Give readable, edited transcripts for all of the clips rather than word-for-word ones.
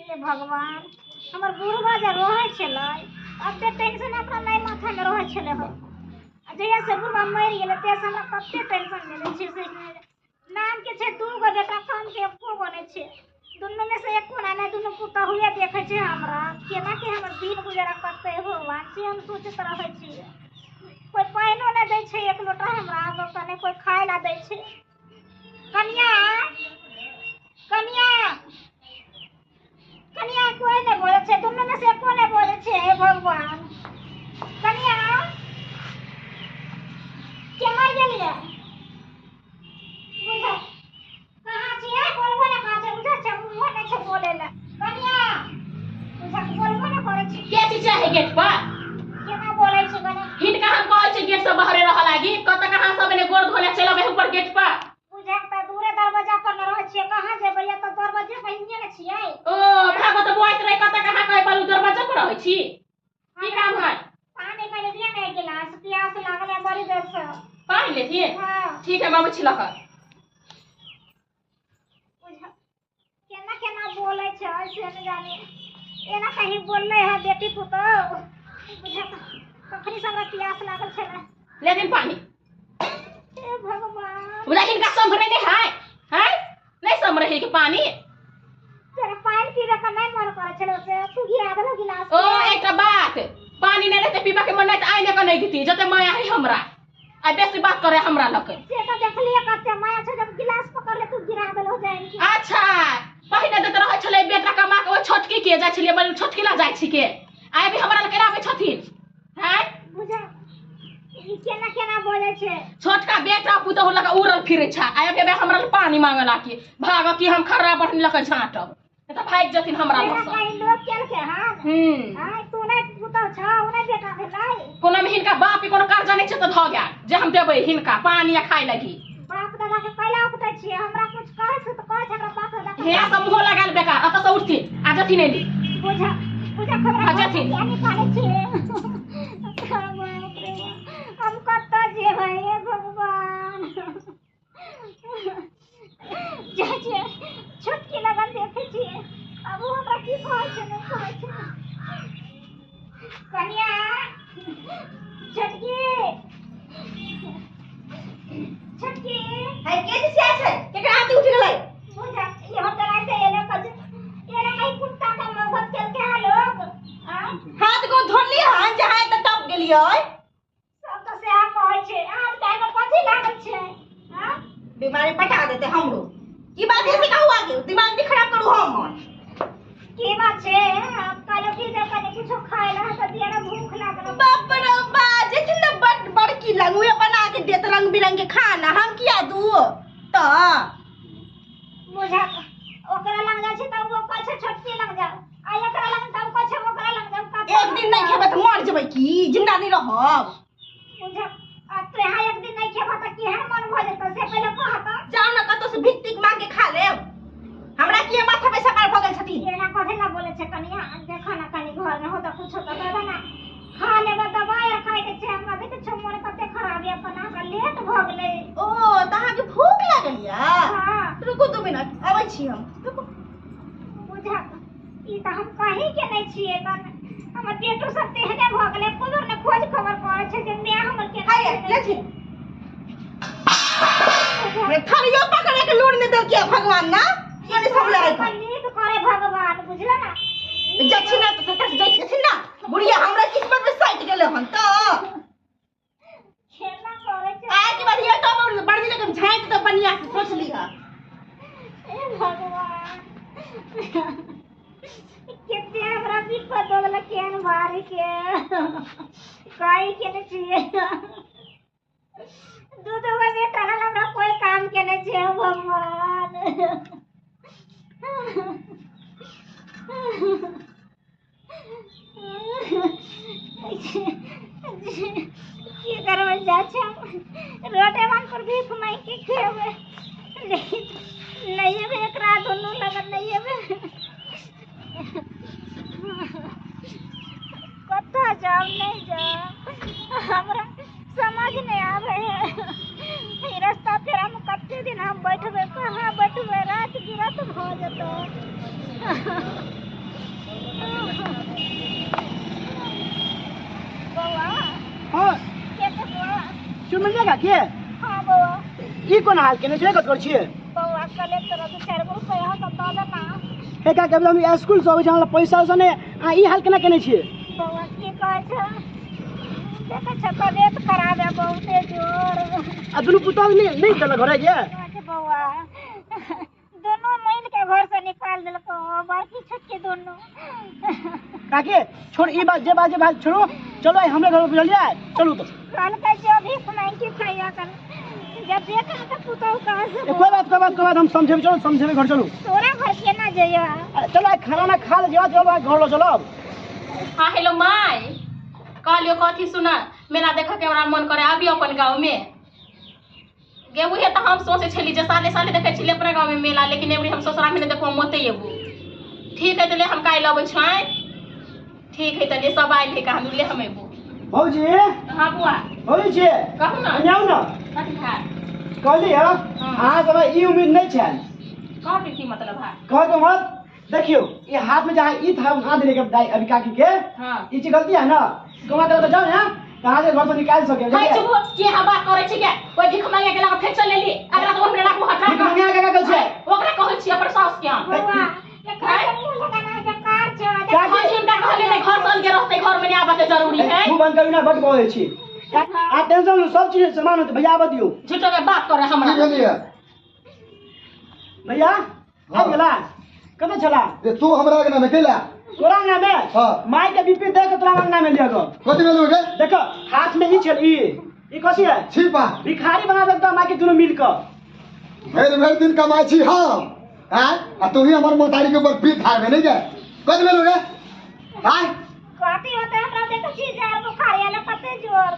हे भगवान, हमर बुढ़बा जे रहै छलै एते टेंशन अपना नहि माथामे रहै छलै हन। आ जहिया से बुढ़बा मरि गेलै तहिया से हमरा कते टेंशन भेलै छै से नामके छै 2 गो बेटा, कामके एको गो नहि छै। दुनूमे से एको ना नहि, दुनू पुतहुए देखै छै हमरा। केना के हमर दिन गुजारा करतै भगवान, से हम सोचैत रहै छियै। कोइ पानिओ नहि दै छै एक लोटा हमरा आगू, नहि कोइ खाय लए दै छै। कनिया कनिया कनिया कोइ नहि बोलै छै, दुनूमे से एको नहि बोलै छै। हे भगवान, कनिया के मरि गेलियै? बुझा कहाँ छियै? बोलबो नहि करै छै, बुझा छै मुँहो नहि छै बोलै लए। कनिया बुझा बोलबो नहि करै छै। के चीज है गेट पर? केना बोलै छै कनिया? हिनका हम कहै छी गेट से बाहरे रह लागी, कत कहाँ सब ने गोर धोले चलबै ऊपर गेट पर। बुझा त दूरे दरवाजा पर न रहै छियै, कहाँ जेबै? या त दरवाजे पर हिये ने छियै। ओ भागो त बोआइत रहे, कत कहाँ कहै बालू दरवाजा पर रहै छी। की काम है? पानी कने दिया ने एक गिलास, प्यास लागल है बड़ी देर से। पानी लेथिए? हाँ। ठीक है, बाबू छिलक। बुझा केना केना बोलै छै से नहि जानी, एना कहीं बोलले है बेटी पुतोह। बुझा कखनी से हमरा प्यास लागल छलै। लेथिन पानी। हे भगवान, बुझा हिनका संभरे नहीं है, हैं? नहीं संभरे है कि पानी? जरा पानी पीबे के नहीं मन करे छलै से तू गिरा देलहो गिलास। ओ एकटा बात, पानी नहीं रहते पीबा के मन नहीं त आइने के नहीं देती, जते माया है हमरा। आ बेसी बात करे हमरा लके। से त देखलिए कते माया छै, जब गिलास पकड़ ले तू गिरा देलहो जाइन के। अच्छा, पहिने देते रहै छलै बेटा कमा के, ओ छोटकी के जाइ छलियै, बड़ी छोटकी ला जाइ छी के। आइ भी हमरा लग केना आबै छथिन? हैं? बुझा ई केना केना बोलै छै? छोटका बेटा पुतहु लग उड़ल फिरै छै, आइ अभी हमरा लग पानी मांगे लागी, भाग की हम खड़ा बढ़नी लके झाँटब, तऽ भागि जेथिन हमरा एना लग सँ। कहीं लोग केलकै हन? हम्म। आइ तू नहि पुतहु छौ, ओ नहि बेटा भेलै। कोनो मे हिनका बाप कोनो कर्जा नहि छै तऽ धऽ गेल जे हम देबै हिनका पानी आ खाय लगी। बाप दादा के कैला उपटै छियै? हमरा कुछ कहै छै तऽ कहै छै हमरा बाप दादा के। हे सब मुँह लगायल बेकार, एतऽ सँ उठथिन आ जथिन एली। बुझा बुझा खबर आ जथिन। किया निकालै छियै? बाप रे बाप, हम कतऽ जेबै हे भगवान? जाइ छियै छोटकी लगन देखै छियै, आब ओ हमरा की कहै छै नहि कहै छै। कनिया छोटकी छोटकी है के जे छै केकरा हाथ उठ गेलै? बुझा ई हम डराइते एले कज एले कहीं कुत्ता का मौत केलकै है लोग। आँ? हाथ को धोली हन जहाँ त टप गेलियै। सब तऽ सएह कहै छै, हाथ पैर मे कथी लागल छै? आँ? बीमारी पटा देते हमरो। की बात है से कहू आगे, दिमाग नहीं खराब करू हमर। की बात छै? हम कहलहुँ कि जे कनि कुछो खाय लए तऽ दिया ने, भूख लागल। बाप रे बा, जेथिन ने बड़ बड़की लंग उहे बना के देत रंग बिरंग के खाना, हम किया दू? त बुझा ओकरा लग जाइ छै तऽ ओ कहै छै छोटकी लग जाउ, आ एकरा लग तऽ ओ कहै छै ओकरा लग जाउ। कतऽ एक दिन नहीं खेबै तऽ मर जेबै की? जिंदा नहीं रहब? बुझा आ तो यहाँ एक दिन नहीं खेबह तऽ केहन मन भऽ जेतौ से पहिले कह तऽ। जाउ ने कतौ से भीख तीख मांग के खा लेब, हमरा किया माथा पे सवार भऽ गेल छथिन? एना कथी ना बोलै छै कनिया, देखऽ ना कनि घर मे हो तऽ कुछो तऽ दऽ दे ना, खा लेबै दबाइ आर खाय के छै हमरा। देखै छौ मोन कते खराब यऽ, अपन हमरा लेट भऽ गेलै। ओ तऽ अहाँके भूख लागल यऽ? हाँ। रुकू 2 मिनट, अबै छी हम। रुकू। बुझा ई तऽ हम कहीं के नहि छियै, कन हमर बेटो सब तेहने भऽ गेलै, कोनो ने खोज खबर करै छै जे माय हमर केना हाय, छै। लेथिन। थरियो पकड़े के लूर नहि देलकै भगवान ना, मने सब लड़ाई कर। नीक करे भगवान, बुझल ना? जाइ ना तऽ सतस जाइ छी ना, बुढ़िया हमरा किस्मत में सटि गेलै हन तऽ। खेला करै छै। आइ के बाद ये तो बड़ दिन के झाँकि तऽ बढ़िया से सोच लिह। हे भगवान, कते हमरा विपद हो गेलै, केहन भारी के कहीं के नहि छियै। दू दू गो बेटा रहल, हमरा कोइ काम के नहि छै भगवान। की करबै, जाइ छै हम रोडे पर भीख मांगि के खेबै, लेकिन नहि एबै एकरा दुनू लगन नहि एबै। कतऽ जाउ नहि जाउ हमरा समझ नहि आबै है। ई रास्ता फेर हम कते दिन हम बैठबै, कहाँ बैठबै, राति बिरात भऽ जेतै। चुरमुनिया काकी? हां बौआ। ई कोन हाल केने छै, कत कर छियै? बौआ कले तोरा 2-4 गो रुपया हो त दऽ दे ना। हे काकी, अभी हम स्कूल से अबै छी, हमरा पैसा उसा नहि। अहाँ ई हाल केना केने छियै? बौआ की कहै छै, देखै छै तबियत खराब है बहुते जोर। आ दुनू पुतहु नहि नहि देलक घरे के? अच्छा बौआ, दोनों मिल के घर से निकाल देलको, बड़की छोटकी दोनों। काकी छोड़ ई बात, जे बात जे बात छोड़ू, चलो आइ हमरे घर पर, बुझलियै? चलू तऽ। कहलकै जो भीख मांगि के खैया कर, जब देख न तऽ पुतहु कहाँ से। ए, कोई बात कोई बात कोई बात, हम समझेबै, चलो समझेबै, घर चलू। तोरा घर केना जइयो? अरे चलो आइ खाना ना खा ले, चलो आइ घर लो चलो। हाँ हेलो my, कहलियो कथी सुना, मेला देखे के हमरा मन करे, अभी अपन गाँव में गे उहे तऽ हम सोचे छली जे साले साले देखे छली अपना गाँव में मेला, लेकिन एबरी हम ससुरा में देखो मते एबू। ठीक है, तो ले हम काल्हि अबै छाय। ठीक है, तो ले सब आयल है कहाँ, ले हम एबू। भौजी। हाँ बुआ। भौजी छियै? कहू ना। एने आउ ना। कथी है? कहली हँ, अहाँ सब ई उम्मीद नहि छल। कहके की मतलब है? कहके मत देखियो, ये हाथ में जहाँ ई था हाथ देने के दाई अभी काकी के। हाँ। ई चीज गलती है ना, कमा के तो जाओ ना, कहाँ से घर से निकाल सके। हाय चुप, की हम बात करै छी के ओइ भीख मांगे के लगा फेर चल लेली, अगला तो हमरा राखू हटा। भीख मांगे के का कहै छै? ओकरा कहै छी अपन सास के हम। बौआ के मुंह लगाना के कार छै। काकी हुनका कहले नहीं घर चल के रहते, घर में नहीं आबे के जरूरी है। मुंह बंद करू ना, बड बोलै छी। आ टेंशन लो, सब चीज सामान होते भैया, आबऽ दियौ। झूठो के बात करे हमरा। की भेलियै भैया? आबि गेला? कतऽ छला? रे तू हमरा अंगना में कैला? तोरा अंगना में? हाँ। माय के बीपी देख के तोरा अंगना में लिया गो। कथी भेलौ गे? देखो हाथ में ई छल, ई ई कथी है? छिपा। भिखारी बना देलका माय के दुनू मिल के। भरि भरि दिन कमाइ छी हम, आँय? आ तू ही हमर मोतारी के ऊपर पीठ थारबे नहीं गे? कथी भेलौ गे? आँय? कथी होते हमरा देखै छी जार बुखार आयल कते जोर।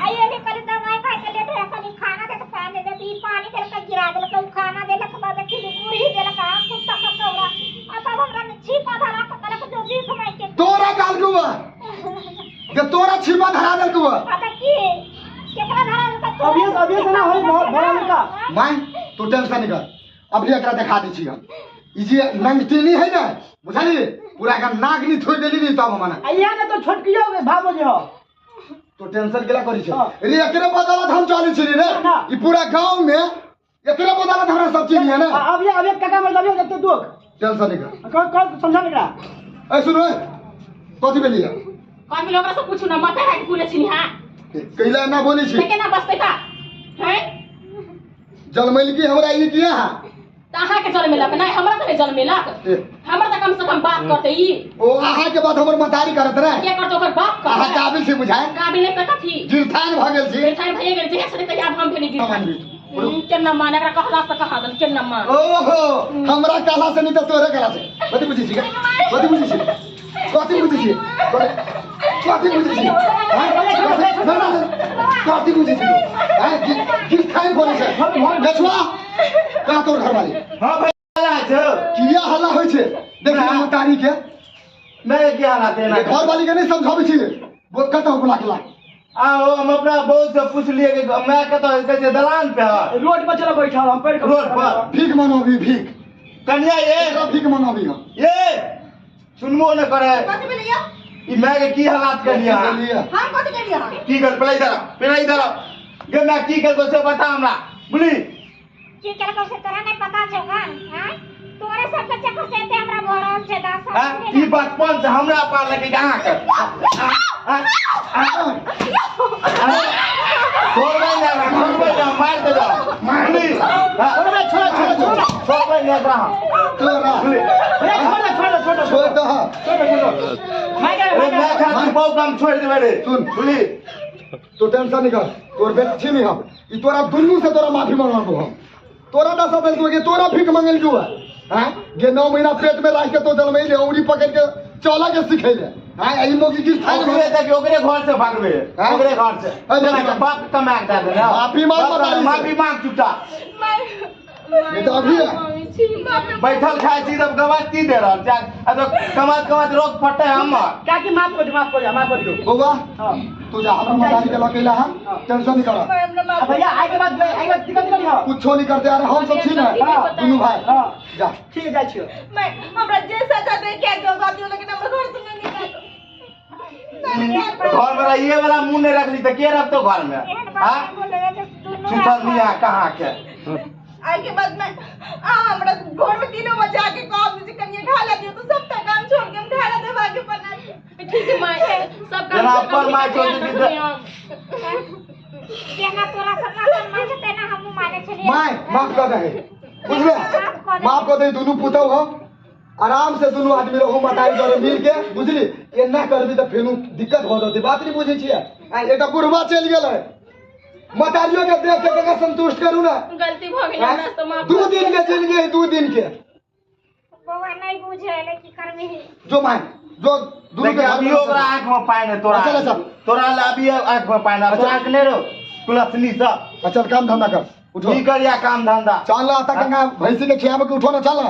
आइए ने कली दवाई खाइ के लेट है, कली खाना दे के पानी दे, ई पानी देलक गिरा देलक, उ खाना देलक बाद खिली मुरही देलक आ कुत्ता के कौड़ा। आ तब हमरा ने छिपा धरा के कहलक जो भीख मांगि के। तोरा कहलकौ बा जे तोरा छिपा धरा देलकौ बा? पता की केकरा धरा देलक? अभी अभी से ना होई बड़ा लड़का। My तू टेंशन नहीं कर, अभी एकरा देखा दै छी हम। ई जे नंगटीनी है ना, बुझली, पूरा का नाक नी थोइ देली नी तब हम आ इहा ने तो छोटकियो के भाबो जे हो। तो टेंशन केला करी छै? हाँ। रे एकरे बदौलत हम चलै छी रे, ई पूरा गांव में एकरे बदौलत हमरा सब चीज है ना। अभी अभी काका मतलब अभी जते दुख। टेंशन नहीं कर। कौन कौन समझा एकरा? ए सुनो, कथी भेलियै? कथी भेलै ओकरा से पूछू ना, माथा खाइ के छी हां। कैला ना बोलै छी? ते केना बसतै ता? हैं? जलमैल की हमरा ई किया है? त अहाँ के जलमेलक नहीं, हमरा त नहीं जलमेलक। हमरा त कम से कम बात करते ई। ओ अहाँ के बात हमर मतारी करत रहे। के करते ओकर बाप करत? अहाँ काबिल छी बुझाय? काबिल नहीं त कथी? गिरथान भ गेल छी। गिरथान भइए गेल छी, से त आब हम भेली गिरथान। केना मान एकरा कहला से कहा दल केना मान। ओहो हमरा कहला से नहीं त तोरे कहला से। कथी बुझै छी? कथी बुझै छी? कथी बुझै छी? कथी बुझै छी? कथी बुझै छी? हैं गिरथान बोलै छै। गछुआ कहाँ तोर घरवाली? हां भाई हल्ला छौ। किया हल्ला होइ छै? देखिए मतारी के। मैं की हल्ला देना? घरवाली के नहीं समझाबै छी। बोल कतौ बुला के ला। आओ हम अपना बहू से पूछ लिए कि मैं कतौ कहै छै दलान पे है। रोड पर चलो बैठल हम पैर रोड पर। भीख मनोबी भीख। कन्या ये भीख मनोबी हम। ये सुनबो न करे। कथी भेलैया? ई मैं के की हालात कलिया? हम कथी कलिया? की कर पहले इधर, पहले इधर। गे मैं की करबो से बता हमरा। बोली की करबो से तोरा नहीं पता छौ गान? हां तोरे सब के चक्कर से एते हमरा भरल छै दास। हां ई बचपन से हमरा पार लगे कहां के? छोड़बै ना, छोड़बै ना, मार दे जा। मारली। छोड़बै, छोड़ छोड़ छोड़। छोड़बै ना एकरा। तोरा। भैया छोड़ छोड़ छोड़ छोड़ दे। छोड़ छोड़। मैं के मैं खातिर बहुत काम छोड़ देबै रे। सुन बोली तू टेंशन नहीं कर, तोर बेटा छी नहीं हम। ई तोरा दुनू से तोरा माफी मांगबो हम। तोरा दशा देलको के तोरा भीख मांगल क्यों है? हैं गे 9 महीना पेट में राख के तो जलमैले औरी पकड़ के चला के सिखैले। हैं ई मोगी गिर थान ओकरे तक ओकरे घर से भागबे, ओकरे घर से। तेरा बाप कमा के दे दे। माफी मांग बता, माफी मांग चुपचाप। ये तो अभी है बैठल खाइ छी तब गवाती दे रहल छै। आ तो कमात कमात रोग फटे हमर। काकी माफ कर दे, माफ कर दे, माफ कर दे। बौआ हां तू जा हमरा मतारी के लकेला हम, टेंशन नहीं कर। भैया आइ के बाद आइ के बाद दिक्कत नहीं हो, कुछो नहीं करते। अरे हम सब छी ना दुनू भाई। हां जा ठीक है, जाइ छियो। मैं हमरा जे सजा दे के दो दियो, लेकिन हमरा घर से नहीं निकालो। घर में रहिए वाला मुंह नहीं रखली तो के रखतो घर में? एहन हाँ बात नहीं बोले जे दुनू छुछल मियाँ कहाँ के? आइ के बाद में आ हमरा घर में तीनों बजे आके कहब जे कनिया खा ला दियो तो सबटा काम छोड़ के हम खाना देबा के बना दियो। ठीक है माय, सब काम जेना छोड़ के अपन माय तैयार छोड़ रखनी दी हम। जेना तोरा सपना अपन माय छै तेना हमहूँ मानै छलियै। My माफ कर दे, बुझले? माफ कर दे दुनू पुतहु हो, आराम से दुनू आदमी रहू मतारी जरे मिल के, बुझली? एना करबी तऽ फेनु दिक्कत भऽ जेतै, बात नहीं बुझै छियै। आ एकटा बुढ़वा चलि गेलै, मतारियो के देख के कनिका संतुष्ट करू ना। गलती भऽ गेलै हमरा से, माफ 2 दिन के जिंदगी है, 2 दिन के। बौआ नहीं बुझे ले की करबी। जो my जो दुनू के देखिए अभियो ओकरा आँख में पानि है तोरा। अच्छा, अच्छा। तोरा ला अभी आँख में पानि है, तोरा आँख नहीं रहो कुलसनी सब। अच्छा काम धंधा कर, उठो। की करिया काम धंधा? चल ना, आता गंगा भैंसी के खियाबे के उठो ना, चल ना।